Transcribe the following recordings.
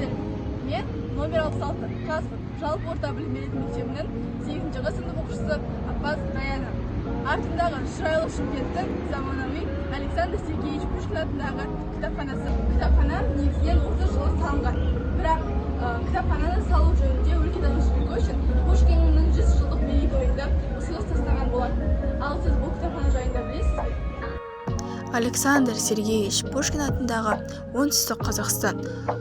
Сәлеметсіздер. Мен номер 66 ҚазФУ жалпы орта білім беретін мектебінің 8-ші сынып оқушысы Аппаз Раяна. Артымдағы шырайлы Шымкенттің заманауи Александр Сергеевич Пушкин атындағы кітапханасы. Кітапхана негізінен 30 жылы салынған. Бірақ кітапхананы салу жөнінде өлкетанушы Бекошин Пушкиннің 100 жылдық мерейтойында ұсыныс тастаған болатын. Ал сіз бұл кітапхана жайында білесіз бе? Александр Сергеевич Пушкин атындағы Оңтүстік Қазақстан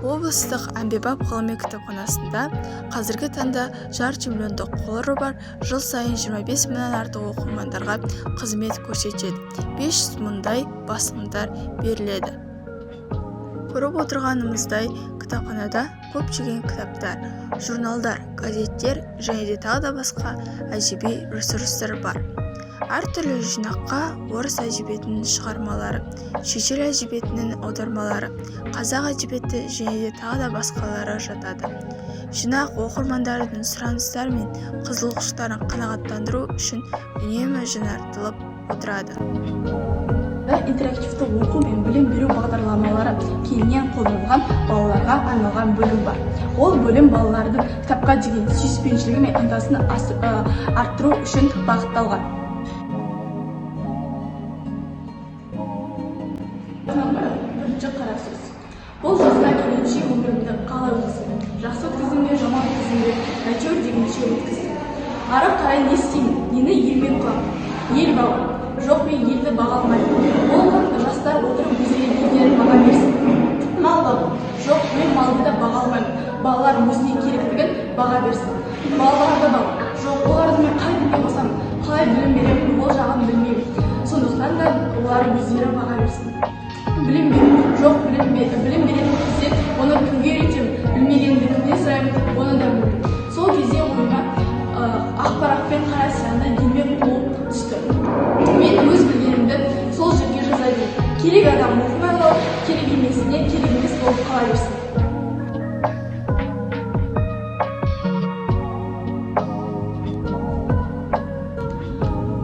облыстық әмбебап ғылыми кітапханасында қазіргі таңда жарты миллиондық қоры бар, жыл сайын 25 мыңнан артық оқырмандарға қызмет көрсетеді, 500 мыңдай басылымдар беріледі. Көріп отырғанымыздай, кітапханада көптеген кітаптар, журналдар, газеттер және де тағы да басқа әдеби ресурстар бар. Әртүрлі жинаққа орыс әдебиетінің шығармалары, шетел әдебиетінің аудармалары, қазақ әдебиеті және де тағы да басқалары жатады. Жинақ оқырмандардың сұраныстары мен қызығушылықтарын қанағаттандыру үшін үнемі жаңартылып отырады. Интерактивті оқу мен білім беру бағдарламалары кеңінен қолданылған балаларға арналған бөлім бар. Ол бөлім балалардың кітапқа деген сүйіспеншілігі мен ынтасын арттыру үшін бағытталған. Бірінші қара сөз. Бұл жасқа келгенше өмірімді қалай өткіздім? Жақсы өткіздім бе, жаман өткіздім бе, әйтеуір дегенше өткіздім. Ары қарай не істеймін, нені елмен қыламын? Ел бағу. Жоқ, мен елді баға алмаймын. Ол жастар отырып өздеріне баға берсін. Мал бағу. Жоқ, мен малды да баға алмаймын. Балалар өзіне керектігін баға берсін. Балаларды бағу. Жоқ, оларды мен қай тілде қосамын, қалай білім беремін, ол жағын білмеймін. Сондықтан да олар өздері баға берсін. Білім беру. Жоқ, білім беретін кезде оны кімге үйретемін, білмегенді кімнен сұраймын, оны да білмеймін. Сол кезде ойыма ақ парақ пен қара сияны ермек қылу түсті. Мен өз білгенімді сол жерге жаза бердім. Керек адам оқымай қалып, керек емесіне керек емес болып қала берсін.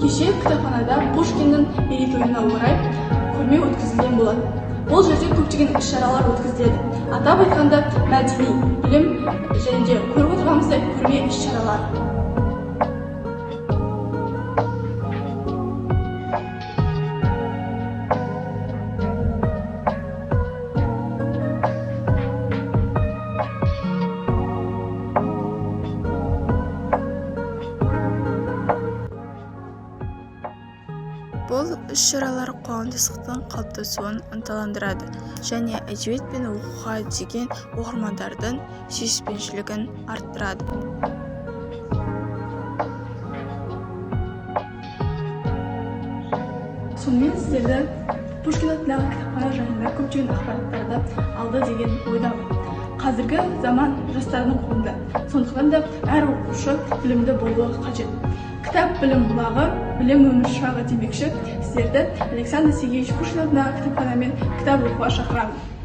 Кеше кітапханада Пушкиннің мерейтойына орай көрме өткізілген болатын. Бұл жерде көптеген іс-шаралар өткізіледі. Атап айтқанда, мәдени, білім және де көріп отырғанымыздай көрме іс-шаралары. Бұл іс-шаралар қоғамдастықтың қалыптасуын ынталандырады және әдебиет пен оқуға деген оқырмандардың сүйіспеншілігін арттырады. Сонымен сіздерді Пушкин атындағы кітапхана жайында көптеген ақпараттарды алды деген ойдамын. Қазіргі заман жастардың қолында. Сондықтан да әр оқушы білімді болуы қажет. Кітап білім бұлағы, білім өмір шырағы демекші, сіздерді Александр Сергеевич Пушкин атындағы кітапханамен кітап оқуға шақырамын.